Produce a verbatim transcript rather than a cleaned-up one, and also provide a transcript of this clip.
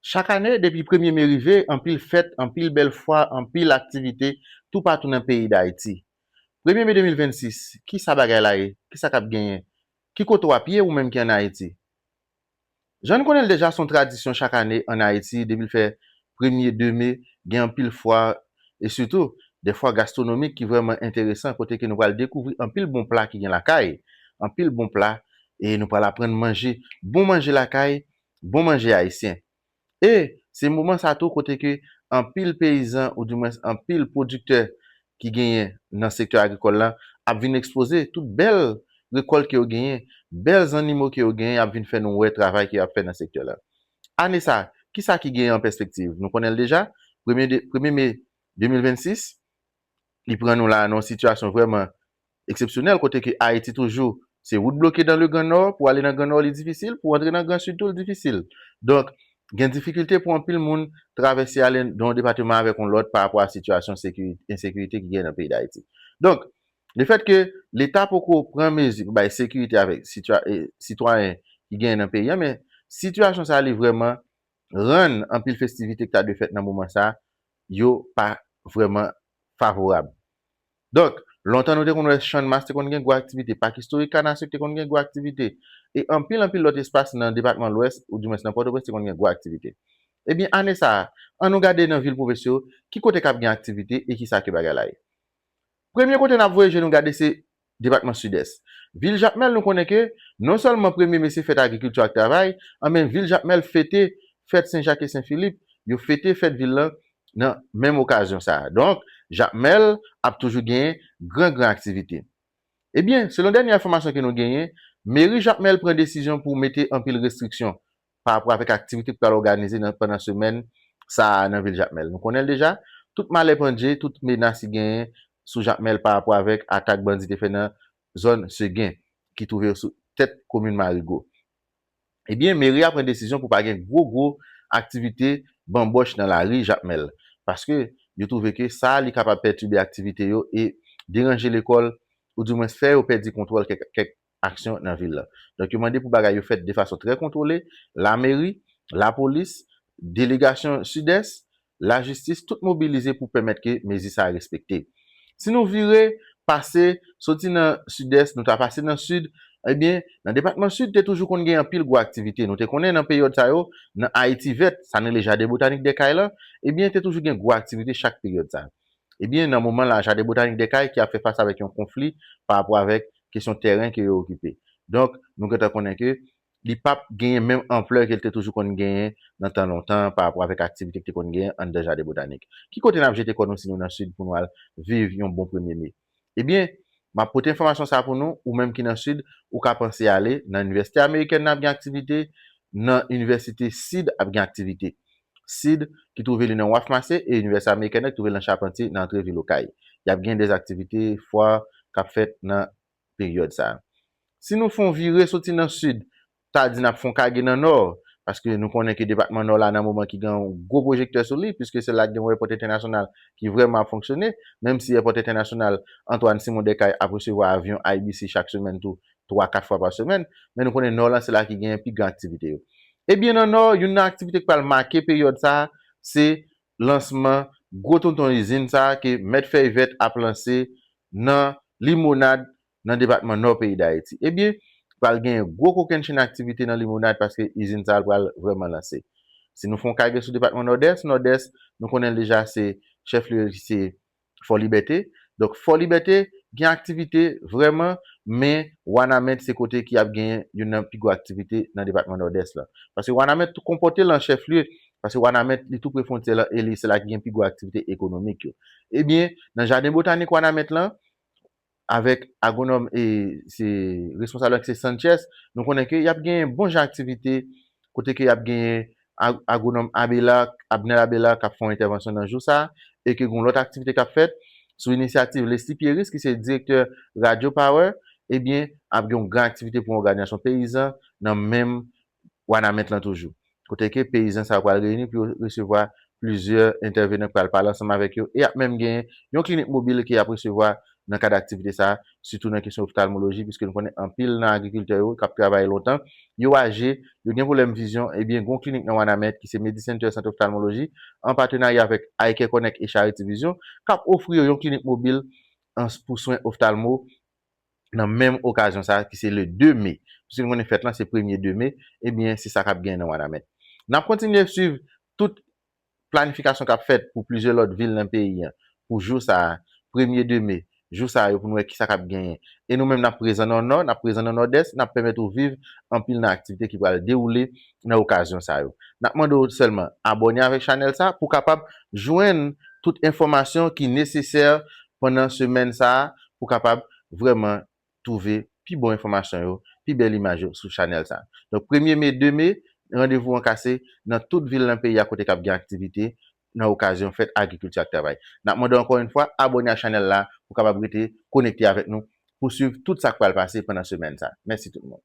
Chak ane, depi premye me rive, anpil fèt, anpil bèl fwa, anpil aktivite toupatou nan peyi Dayiti. Premye me de mil vennsis, kisa bagay la ye? Kisa k ap genyen? Ki kote w ap ye, ou menm ki ann Ayiti? Jan n konnen l deja, se yon tradisyon chak ane ann Ayiti, depi l fè premye de me, gen anpil fwa, e sitou, de fwa gastwonomik ki vrèman enteresan, kote ke nou pral dekouvri anpil bon pla ki gen lakay, anpil bon pla, e nou pral aprann manje, bon manje lakay, bon manje ayisyen. E se moman sa tou kote ke anpil peyizan, oudimwens anpil pwodiktè ki genyen nan sektè agrikòl la, ap vin ekspoze tout bèl rekòlt ke yo genyen, bèl zannimo ke yo genyen, ap vin fè nou wè travay ke y ap fè nan sektè la. Ane sa, kisa ki genyen an pèspektiv? Nou konnen l deja, premye de, premye me de mil vennsis, li pran nou la nan yon sitiyasyon vrèman eksepsyonèl, kote ke Ayiti toujou, se wout bloke dans le Grand Nord, pou ale nan Gran Nò, li difisil, pou antre nan Gran Sid tou, li difisil. Donk, gen difikilte pou anpil moun travèse ale nan yon depatman avèk yon lòt pa rapò a sitiyasyon sekiri-, ensekirite ki gen nan peyi Dayiti. Donk, lefèt ke Leta poko pran mezi pou bay sekirite avèk sitwa-, e, sitwayen ki genyen nan peyi an, men sitiyasyon sa a, li vrèman rann anpil festivite ki ta dwe fèt nan moman sa a, yo pa vrèman favorab. Donk, lontan nou te konn wè Channmas te konn gen gwo aktivite, Pak Istorik Kanasyo te konn gen gwo aktivite, e anpil, anpil lòt espas nan depatman Lwès, oudimwens nan Pòtoprens, te konn gen gwo aktivite. Ebyen, ane sa a, ann nou gade nan vil pwovens yo, ki kote k ap gen aktivite e kisa ke bagay la ye. Premye kote n ap voye je nou gade se depatman Sidès. Vil Jakmèl, nou konnen ke non sèlman premye me se fèt agrikilti ak travay, an men vil Jakmèl fete fèt Sen Jak e Sen Filip, yo fete fèt vil lan nan menm okazyon sa a. Donk, Jakmèl ap toujou genyen gran, gran aktivite. Ebyen, selon dènye enfòmasyon ke nou genyen, meri Jakmèl pran desizyon pou mete anpil restriksyon pa rapò avèk aktivite k pral òganize nan, pandan semèn sa a nan vil Jakmèl. Nou konnen l deja, tout malè pandje, tout menas ki genyen sou Jakmèl pa rapò avèk atak bandi te fè nan zòn Segen, ki twouve yo sou tèt komin Marigo. Ebyen, meri a pran desizyon pou pa gen gwo, gwo aktivite banbòch nan lari Jakmèl, paske yo twouve ke sa a, li kapab pètibe aktivite yo e deranje lekòl, oudimwens fè yo pèdi kontwòl kèk, kèk aksyon nan vil la. Donk, yo mande pou bagay yo fèt de fason trè kontwole, lameri, lapolis, delegasyon Sidès, lajistis, tout mobilize pou pèmèt ke mezi sa a respekte. Si nou vire, pase, soti nan Sidès, nou ta pase nan Sid, ebyen, nan depatman Sid, te toujou konn gen anpil gwo aktivite. Nou te konnen nan peryòd sa yo, nan Ayiti Vèt, sa n rele Jaden Botanik dè Kay lan, ebyen, te toujou gen gwo aktivite chak peryòd sa. Ebyen, nan moman la, Jaden Botanik dè Kay ki ap fè fas avèk yon konfli pa rapò avèk kesyon tèren ke yo okipe. Donk, nou gentan konnen ke li p ap genyen menm anplè ke l te toujou konn genyen nan tan lontan pa rapò avèk aktivite ki te konn genyen anndan Jaden Botanik. Ki kote n ap jete kò nou si nou nan Sid pou nou al viv yon bon premye me? Ebyen, m ap pote enfòmasyon sa a pou nou, ou menm ki nan Sid, ou ka panse ale nan Inivèsite Amerikèn nan ap gen aktivite, nan Inivèsite Sid ap gen aktivite. Sid ki twouve li nan Waf Mase e Inivèsite Amerikèn nan ki twouve l nan Chapantye nan antre vil Okay. Y ap gen de aktivite, fwa k ap fèt nan peryòd sa a. Si nou fè yon vire soti nan Sid, ta di n ap fè yon kage nan Nò, paske nou konnen ke depatman Nò la nan moman ki gen yon gwo pwojektè sou li, piske se la k gen yon èpòt entènasyonal ki vrèman ap fonksyone, menm si èpòt entènasyonal Antoine Simon Descailles ap resevwa avyon I B C chak semèn tou, twa, kat fwa pa semèn, men nou konnen Nò lan se la ki genyen pi gran aktivite yo. Ebyen, nan Nò, youn nan aktivite k pral make peryòd sa a, se lansman gwo tonton izin sa a ke Mèt Fèy Vèt ap lanse nan Limonad, nan depatman Nò peyi Dayiti. Ebyen, pral gen gwo kokennchenn aktivite nan Limonad paske izin sa a pral vrèman lanse. Si nou fè yon kage sou depatman Nòdès, Nòdès, nou konnen l deja se chèflye li se Fò Libète. Donk, Fò Libète gen aktivite vrèman, men Wanament se kote ki ap genyen youn nan pi gwo aktivite nan depatman Nòdès la. Paske Wanament tou konpòte l an chèflye, paske Wanament li tou pre fwontyè la e li se la ki gen pi gwo aktivite ekonomik yo. Ebyen, nan Jaden Botanik Wanament lan, avèk agwonòm e se responsab lan ki se Sanchez, nou konnen ke y ap genyen bon jan aktivite kote ke y ap genyen ag-, agwonòm Abela, Abner Abela k ap fè yon entèvansyon nan jou sa a, e ke gen yon lòt aktivite k ap fèt sou inisyativ Leslie Pieris ki se direktè Radio Power, ebyen, ap gen yon gran aktivite pou yon òganizasyon peyizan nan menm Wanament lan toujou. Kote ke peyizan sa yo pral reyini pou yo resevwa plizyè entèvenan k pral pale ansanm avèk yo e ap menm genyen yon klinik mobil ke y ap resevwa nan kad aktivite sa a, sitou nan kesyon oftalmoloji, piske nou konnen anpil nan agrikiltè yo k ap travay lontan, yo aje, yo gen pwoblèm vizyon, ebyen, gen yon klinik nan Wanament ki se Medicenter Sant Oftalmoloji, an patenarya avèk Eye Care Connect e Charity Vision, k ap ofri yo yon klinik mobil an, pou swen oftalmo nan menm okazyon sa a, ki se le de me. Piske nou konnen fèt lan se premye de me, ebyen, se sa k ap genyen nan Wanament. N ap kontinye swiv tout planifikasyon k ap fèt pou plizyè lòt vil nan peyi a pou jou sa a, premye de me, jou sa yo, pou nou wè kisa k ap genyen. E nou menm, n ap prezan nan Nò, n ap prezan nan Nòdès, n ap pèmèt ou viv anpil nan aktivite ki pral dewoule nan okazyon sa yo. N ap mande w sèlman abòne avèk chanèl sa a pou w kapab jwenn tout enfòmasyon ki nesesè pandan semèn sa a, pou w kapab vrèman twouve pi bon enfòmasyon yo, pi bèl imaj yo sou chanèl sa a. Donk, premye me, de me, randevou an kase nan tout vil nan peyi a kote k ap gen aktivite nan okazyon fèt agrikilti ak travay. N ap mande w ankò yon fwa, abòne ak chanèl la pou w kapab rete konekte avèk nou pou swiv tout sa k pral pase pandan semèn sa a. Mèsi tout moun.